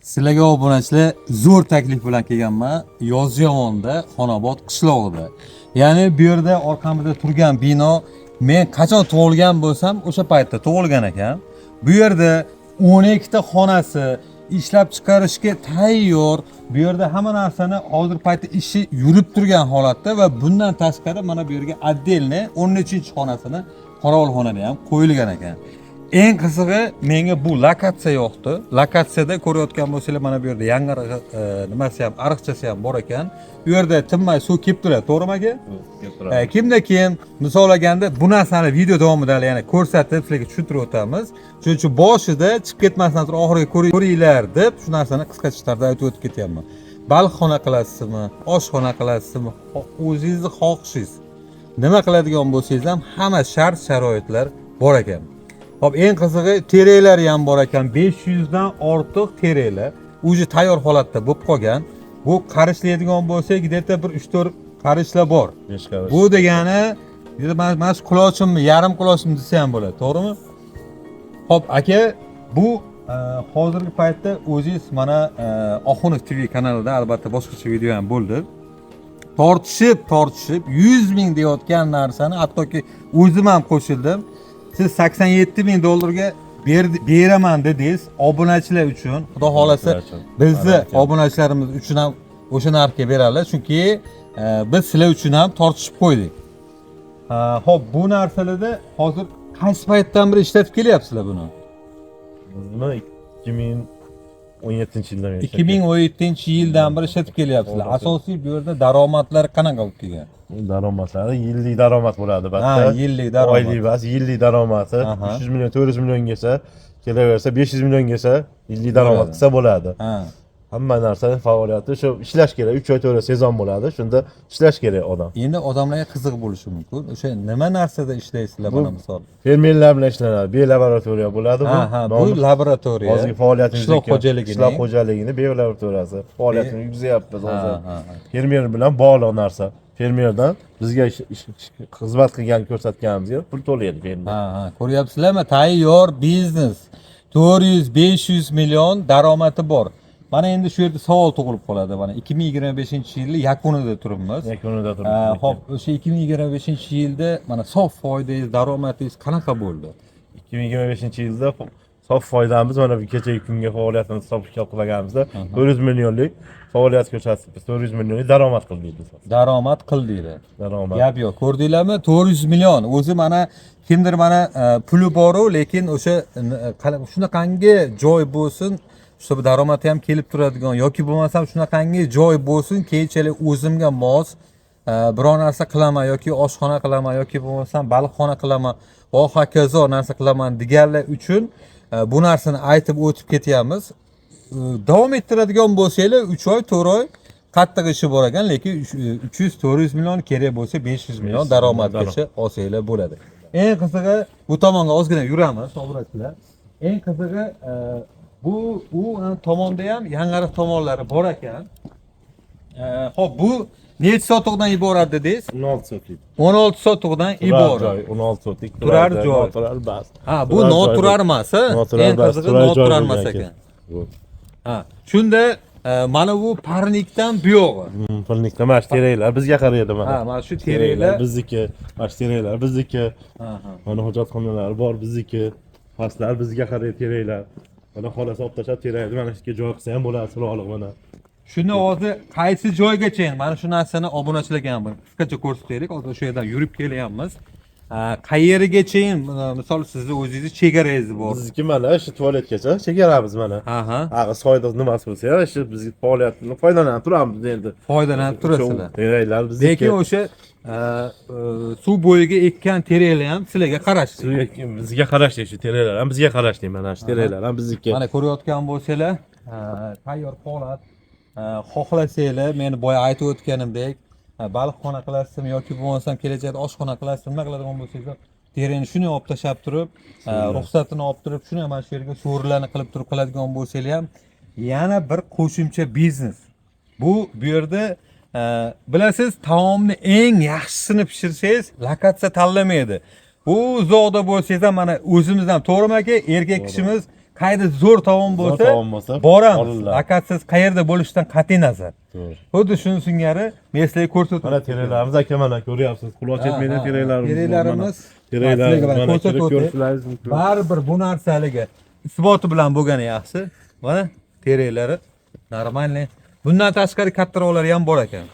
Sizlarga, obunachilar, zo'r taklif bilan kelganman. Yozyovonda, Xonobod qishlog'ida. Ya'ni bu yerda orqamizda turgan bino men qachon tug'ilgan bo'lsam, o'sha paytda tug'ilgan ekan. Bu yerda 12 ta xonasi ishlab chiqarishga tayyor. Bu yerda hamma narsani hozir paytda ishi yurib turgan holatda va bundan tashqari mana bu yerga отдельный 13-xonasini qorovulxonada ham qo'yilgan ekan. Eng qizig'i, menga bu lokatsiya yoqdi. Lokatsiyada ko'rayotgan bo'lsanglar, mana bu yerda yangi nimasi ham, ariqchasi ham bor ekan. Bu yerda tinmay suv kelib turadi, to'g'rimi, aka? Kimda kim, misol olganda, bu narsani video davomida hali yana ko'rsatib, sizlarga tushuntirib o'tamiz. Shuning uchun boshida chiqib ketmasdan turib oxiriga ko'ringlar deb shu narsani qisqacha tarzda aytib o'tib ketyapman. Baliqxona qilasizmi, oshxona qilasizmi, o'zingizni xohishingiz. Nima qiladigan bo'lsangiz ham, hamma shart sharoitlar bor ekan. Hop, eng qizig'i, tereklari ham bor ekan. 500 dan ortiq tereklar уже tayyor holatda bo'lib qolgan. Bu qarishlaydigan bo'lsak, где-то bir 3-4 qarishlar bor. 5 qarish. Bu degani где-то mana shu qulochimni, yarim qulochim desa ham bo'ladi, to'g'rimi? Hop, aka, bu hozirgi paytda o'zingiz mana Oxunov TV kanalida albatta boshqacha video ham bo'ldi. Tortishib, tortishib 100 ming deyotgan narsani, hattoki o'zim ham qo'shildim. Siz 87 ming dollarga beraman dedingiz obunachilar uchun. Xudo xohlasa, Obunachilar uchun. Bizni Baraka. obunachilarimiz uchun ham o'sha narxga beradilar, chunki biz sizlar uchun ham tortishib qo'ydik. Ho'p, bu narsalarda hozir qaysi paytdan beri ishlatib kelyapsizlar buni? Buni 2017 yildan beri. 2017 yildan beri ishlatib kelyapsizlar. Asosiy bu yerda daromadlar qanaqa bo'lib kelgan? Daromadlari yillik daromad bo'ladi albatta. Ha, yillik daromad. Oylik emas, yillik daromadi. 300 million, 400 milliongacha kelaversa, 500 milliongacha yillik daromad Bo'ladi. qilsa bo'ladi. Hamma narsani faoliyati shu, ishlash kerak. 3 oy, 4 oy sezon bo'ladi. Shunda ishlash kerak odam. Endi odamlarga qiziq bo'lishi mumkin. O'sha nima narsada ishlaysizlar, mana misol? Fermerlar bilan ishlanadi. Biolaboratoriya bo'ladi bu. Ha, bu Nomi- laboratoriya. Hozirgi faoliyatimizda Qishloq xo'jaligining qishloq xo'jaligini biolaboratoriyasi faoliyatini yurgizyapmiz hozir. Ha, ha. Fermer bilan bog'liq narsa. Fermerdan bizga xizmat qilgan ko'rsatganimizga pul to'laydi fermer. Ha, ko'ryapsizlarmi? Tayyor biznes. 400-500 million daromadi bor. Mana endi shu yerda savol tug'ilib qoladi. Mana 2025-yilni yakunida turibmiz. Yakunida turibmiz. Xo'p, o'sha 2025-yilda mana sof foydangiz, daromadingiz qanaqa bo'ldi? 2025 yilda sof foydamiz, mana bu kechagi kunga faoliyatimizni hisob kitob qilganimizda, 400 millionlik faoliyat ko'rsatib, 400 millionlik daromad qildik biz. Daromad qildinglar. Daromad. Gap yo'q. Ko'rdinglarmi? 400 million. O'zi mana kimdir mana puli boru, lekin o'sha shunaqangi joy bo'lsin, shu daromadi ham kelib turadigan yoki bo'lmasam shunaqangi joy bo'lsin, keyinchalik o'zimga mos biror narsa qilaman yoki oshxona qilaman yoki bo'lmasam baliqxona qilaman va hokazo narsa qilaman deganlar uchun bu narsani aytib o'tib ketyapmiz. Davom ettiradigan bo'lsanglar, 3 oy, 4 oy qattiq ishi bor ekan, lekin 300-400 million, kerak bo'lsa 500 million 500 daromadgacha olsanglar bo'ladi. Eng qizig'i, bu tomonga ozgina yuramiz, obunachilar. Eng qizig'i, bu u tomonda ham yangariq tomonlari bor ekan. Xo'p, bu necha sotixdan iborat dedingiz? 16 sotix. 16 sotixdan Turar iborat. joy 16 sotix. Turar joy. Noturar bas. Ha, bu Turar joy. Noturar emas, ha? Noturar Eng bas, qizig'i, turar joy noturar bo'lgan emas ekan. ekan. Bu. Ha, shunda mana bu парник dan buyog'i. Парник da mana shu teraklar bizga qaraydi mana. Ha, mana shu teraklar. Bizniki, mana shu teraklar bizniki. Ha, ha. Mana hojatxonalari bor bizniki. Pastlar bizga qaraydi teraklar. Mana xolasi olib tashlab terakni mana shu yerga joy qilsa ham bo'ladi chiroyli mana. Shuni hozir qaysi joygacha, mana shu narsani obunachilarga ham bir qisqacha ko'rsataylik. Hozir o'sha yerdan yurib kelyapmiz. Ha, qayerigacha, misol, sizni o'zingizni chegarangiz bor? Bizniki mana shu tualetgacha chegaramiz mana. Ha ha. Ag'i soyda nimasi bo'lsa ham, shu bizga faoliyatini foydalanib turamiz endi. Foydalanib turasizlar. Teraklar bizniki. Lekin o'sha suv bo'yiga ekkan teraklar ham sizlarga qarashli. Bizga qarashli, shu teraklar ham bizga qarashli, mana shu teraklar ham bizniki. Mana ko'rayotgan bo'lsanglar, tayyor holat. Xohlasanglar, men boya aytib o'tganimdek, baliqxona qilasizmi yoki bo'lmasam kelajakda oshxona qilasizmi, nima qiladigan bo'lsangiz, terini shuni olib tashlab turib, ruxsatini olib turib, shuni mana shu yerga so'rilarni qilib turib qiladigan bo'lsanglar ham, yana bir qo'shimcha biznes. Bu yerda bilasiz, taomni eng yaxshisini pishirsangiz, lokatsiya tanlamaydi. Bu uzoqda bo'lsangiz ham, mana o'zimiz ham, to'g'rimi, aka, erkak kishimiz. Qayerda zo'r taom bo'lsa, taom bo'lsa, boramiz. olinglar. Lokatsiyasi qayerda bo'lishidan qat'iy nazar. To'g'ri. Xuddi shuni singari men sizlarga ko'rsatib Mana teraklarimiz aka, mana ko'ryapsiz. Quloq yetmaydi teraklarimiz. Teraklarimiz. Teraklarimiz Mana mana ko'rsatib kirib o'tay. ko'rishlaringiz mumkin. Baribir bu narsaligi isboti bilan bo'lgani yaxshi. Mana teraklari нормальный. Bundan tashqari kattaroqlari ham bor ekan.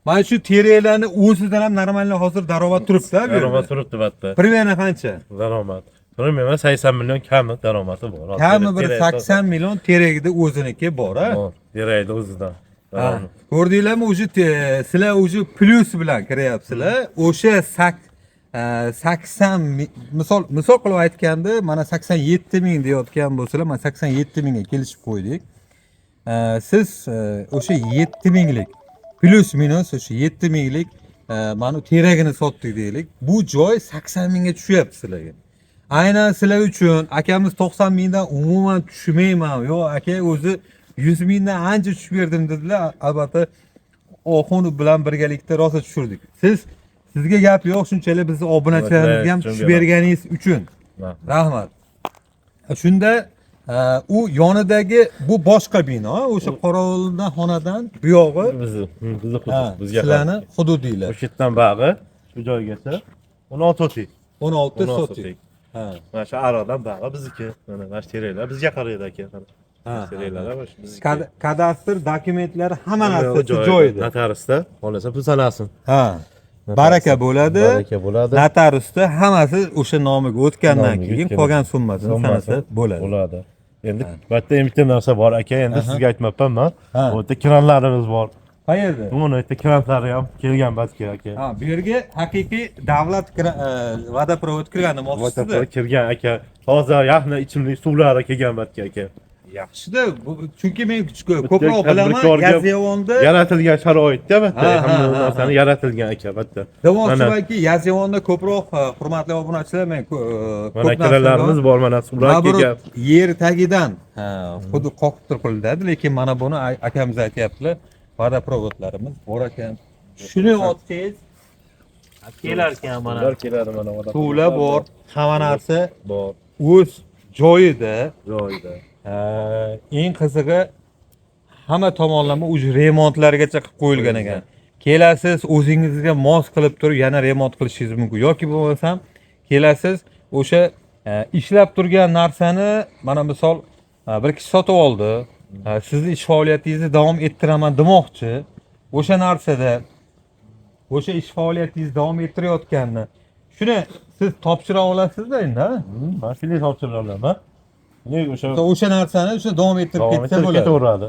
Mana shu teraklarni o'zidan ham нормальный hozir daromad turibdi bu yerda. Daromad turibdi bu yerda. Примерно qancha? Daromad. Bilmayman, 80 million kami daromadi bor. Kami bir Terak 80 million teragida o'ziniki bor, a? Bor. Terakni o'zidan. Ha, Daromad. ko'rdinglarmi, уже sizlar уже plyus bilan kiryapsizlar. O'sha 80 misol qilib aytganda, mana 87 ming deyotgan bo'lsalar, mana 87 mingga kelishib qo'ydik. Siz o'sha 7 minglik plyus minus o'sha 7 minglik mana bu teragini sotdik deylik. Bu joy 80 mingga tushyapti sizlarga. Aynan sizlar uchun akamiz 90 mingdan umuman tushmayman. Yo'q aka, o'zi 100 mingdan ancha tushib berdim dedilar. Albatta Oxunov bilan birgalikda rosa tushirdik. Sizga gap yo'q, shunchalik bizni obunachilarimizga ham Tushun tushib berganingiz uchun. Rahmat. Rahmat. Shunda u yonidagi bu boshqa bino, o'sha qorovuldan xonadan buyog'i Bizni ha, hudud, bizga sizlarni hududinglar. O'sha yerdan bag'i shu joygacha 16 sotik. 16 16 sotik. sotik. Ha. Mana shu ariqdan bag'i bizniki. Mana shu teraklar bizga qaraydi aka. Mana Ha, teraklar mana shu bizniki. Kadastr dokumentlari hamma narsasi joyida. Notariusda xohlasa pul sanasin. Ha. Baraka bo'ladi. Baraka bo'ladi. Notariusda hammasi o'sha nomiga o'tgandan Nomiga keyin o'tgan. qolgan summasini sanasa bo'ladi. Bo'ladi. Endi bu yerda ham bitta narsa bor aka, endi sizga aytmabman man. Ha. Bu yerda kranlarimiz bor. Qayerda? Buni yerda kranlari ham kelgan batga aka. Ha, bu yerga haqiqiy davlat водопровод kirgan demoqchisizda. Водопровод kirgan aka. Toza yaxna ichimlik suvlari kelgan batga aka. Yaxshida, chunki men ko'proq bilaman tadbirkorga Yozyovonda. Yaratilgan sharoitda bu yerda Ha, ha, hamma ha, narsani yaratilgan aka bu yerda. Mana Demoqchimanki, Yozyovonda ko'proq hurmatli obunachilar, men mana ko'p narsa kranlarimiz bor, mana suvlar Наоборот, kelgan. yer tagidan ha, xuddi qoqib turib, lekin mana buni akamiz aytyaptilar, водопровод larimiz bor ekan. Shuni otsangiz kelar ekan mana. Suvlar keladi mana водопровод. Suvlar bor, hamma narsa Bor o'z joyida. joyida. Eng qizig'i hamma tomonlama уже remontlargacha qilib qo'yilgan ekan. Kelasiz, o'zingizga mos qilib turib yana remont qilishingiz mumkin yoki bo'lmasam kelasiz o'sha ishlab turgan narsani, mana misol bir kishi sotib oldi, sizni ish faoliyatingizni davom ettiraman demoqchi, o'sha narsada o'sha ish faoliyatingizni davom ettirayotganini shuni siz topshira olasizda endi, ha? Man shunday topshira olaman. Ne o'sha O'sha narsani o'sha davom ettirib davom ketsa ettirib bo'ladi. ketaveradi.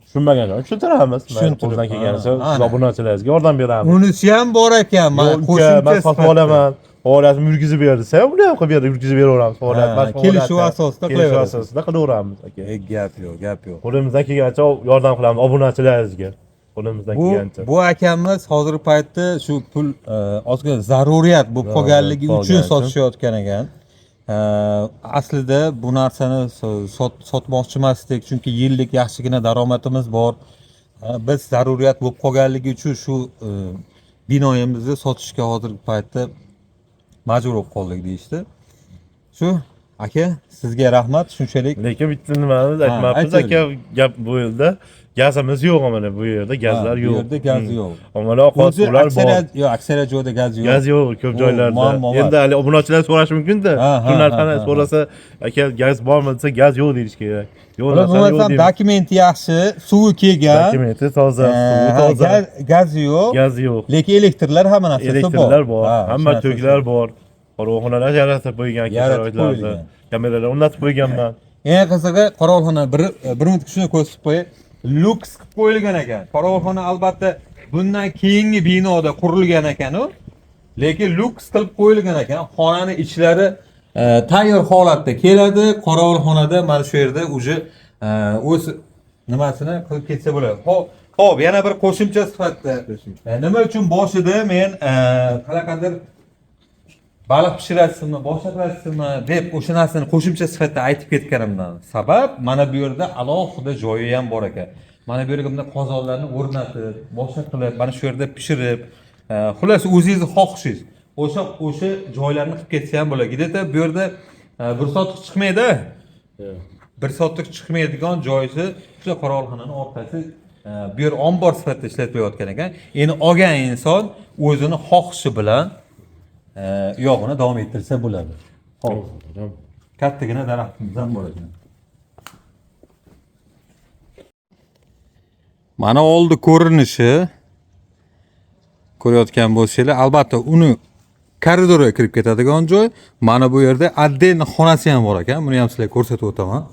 Tushunmagan joyini tushuntiramiz. Tushuntirib, Qo'ldan kelganicha ha, siz ana. obunachilaringizga yordam beramiz. Unisi ham bor ekan, mana Yo'q, uka, qo'shimcha man sotib sifatida. olaman. Faoliyatimni yurgizib ber desa, uni ham qilib berib yurgizib beraveramiz. Faoliyat, Ha, mana shu kelishuv faoliyatni asosida kelishuv qilaverasiz. asosida qilaveramiz aka. Gap yo'q, gap yo'q. Qo'limizdan kelgancha yordam qilamiz obunachilaringizga. Qo'limizdan Bu kelgancha. bu akamiz hozirgi paytda shu pul ozgina zaruriyat bo'lib qolganligi qolgani uchun uchun. sotishayotgan ekan. Aslida bu narsani sotmoqchi emasdik, chunki yillik yaxshigina daromadimiz bor. Biz zaruriyat bo'lib qolganligi uchun shu binoyimizni sotishga hozirgi paytda majbur bo'lib qoldik deyishdi. Shu aka, sizga rahmat shunchalik. Lekin bitta nimamiz aytmabmiz aytavering. aka, gap bu yerda gazimiz yo'q, mana bu yerda gazlar Ha, bu yo'q. yerda gaz yo'q. Mana oqar O'zi suvlar bor. aksariyat, yo'q, aksariyat joyda gaz yo'q. Gaz yo'q ko'p U joylarda. muammo bor. Endi hali obunachilar so'rashi mumkin-da. Ha, ha, Shu narsani ha, ha, so'rasa, aka gaz bormi desa, gaz yo'q deyish kerak. Yo'q Ular narsani yo'q bo'lmasam deymiz. dokumenti yaxshi, suvi kelgan. Dokumenti toza, suvi Ha, toza, gazi yo'q. gazi yo'q. Lekin elektrlar hamma narsasi bor. Elektrlar bor, Ha, hamma shu narsasi to'klar bor. bor. Qorovxonalar yaratib qo'ygan Yaratib sharoitlarni. qo'yilgan. Kameralar o'rnatib qo'yganman. Eng qizig'i qorovulxona bir minut shuni ko'rsatib qo'yay. Lyuks qilib qo'yilgan ekan. Qorovulxona albatta bundan keyingi binoda qurilgan ekan u. Lekin lyuks qilib qo'yilgan ekan. Xonani ichlari tayyor holatda keladi. Qorovulxonada mana shu yerda уже o'z nimasini qilib ketsa bo'ladi. Xo'p, yana bir qo'shimcha sifatida. Nima uchun boshida men qanaqadir baliq pishirasizmi, boshqa qilasizmi deb o'sha narsani qo'shimcha sifatida aytib ketganimdan sabab mana bu yerda alohida joyi ham bor ekan. Mana bu yerga bunday qozonlarni o'rnatib, boshqa qilib, mana shu yerda pishirib, xullas o'zingizni xohishingiz. O'sha joylarni qilib ketsa ham bo'ladi. Где-то bu yerda bir soat chiqmaydi. Bir sotix chiqmaydigan joyisi o'sha qorovulxonani orqasi, bu yer ombor sifatida ishlatilayotgan ekan. Endi olgan inson o'zini xohishi bilan u yog'ini davom ettirsa bo'ladi. Xo'p, kattagina daraxtimiz ham bor ekan. Mana oldi ko'rinishi ko'rayotgan bo'lsanglar, albatta uni koridorga kirib ketadigan joy. Mana bu yerda отдельно xonasi ham bor ekan. Buni ham sizlarga ko'rsatib o'taman.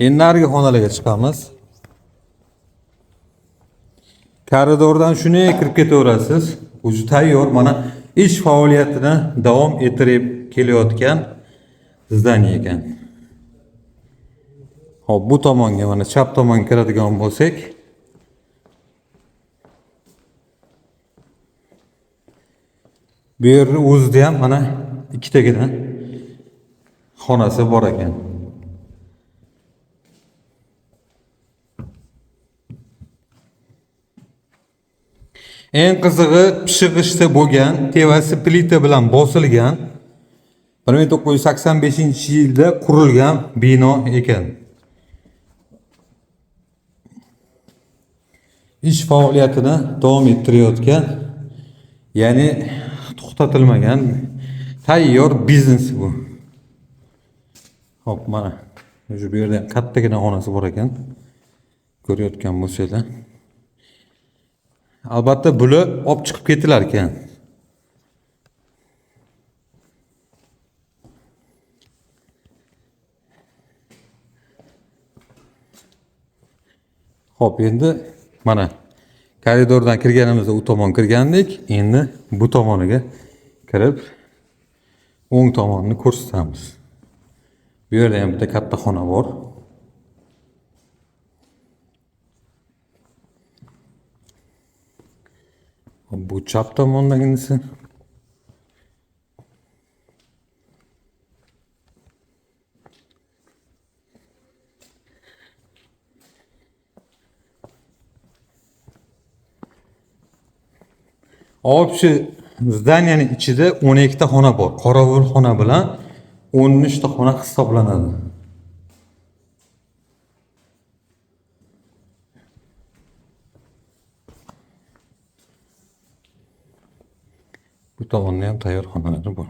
Endi narigi xonalarga chiqamiz. Koridordan shunday kirib ketaverasiz. O'zi tayyor mana ish faoliyatini davom ettirib kelayotgan здание ekan. Xo'p, bu tomonga, mana chap tomonga kiradigan bo'lsak, bu yerni o'zida ham mana ikkitagina xonasi bor ekan. Eng qizig'i pishiq g'ishtda bo'lgan, tevasi plita bilan bosilgan 1985-yilda qurilgan bino ekan. Ish faoliyatini davom ettirayotgan, ya'ni to'xtatilmagan tayyor biznes bu. Xo'p, mana shu bu yerda ham kattagina xonasi bor ekan. Ko'rayotgan bo'lsanglar. Albatta bular olib chiqib ketilar ekan. Xo'p, endi mana koridordan kirganimizda u tomon kirgandik. Endi bu tomoniga kirib o'ng tomonni ko'rsatamiz. Bu yerda ham bitta katta xona bor. Xo'p, bu chap tomondagisi. Общий здания ning ichida 12 ta xona bor. Qorovulxona bilan 13 ta xona hisoblanadi. Bu tomonda ham tayyor xonalari bor.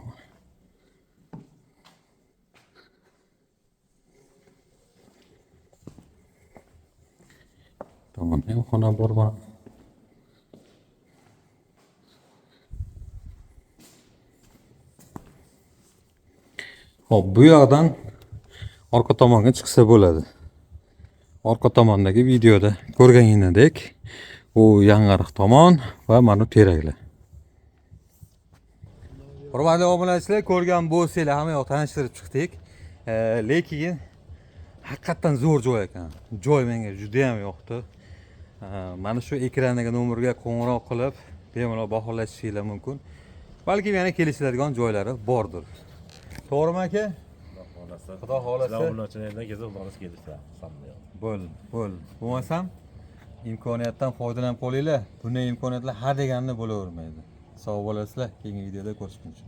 Tomonda ham xona bor mana. Xo'p, bu yoqdan orqa tomonga chiqsa bo'ladi. Orqa tomondagi videoda ko'rganingizdek, u yangariq tomon va mana bu teraklar. Hurmatli obunachilar, ko'rgan bo'lsanglar, hamma yoq tanishtirib chiqdik. Lekin haqiqatdan zo'r joy ekan. Joy menga juda ham yoqdi. Mana shu ekrandagi nomerga qo'ng'iroq qilib, bemalol baholashishingiz mumkin. Balkim yana kelishiladigan joylari bordir. To'g'rimi aka? Xudo xohlasa. Xudo xohlasa. Obunachilardan kelsa, xudo xohlasa kelishadi. Bo'l, bo'l. Bo'lmasam imkoniyatdan foydalanib qolinglar. Bunday imkoniyatlar har deganda bo'lavermaydi. Sog' bo'lasizlar. Keyingi videoda ko'rishguncha.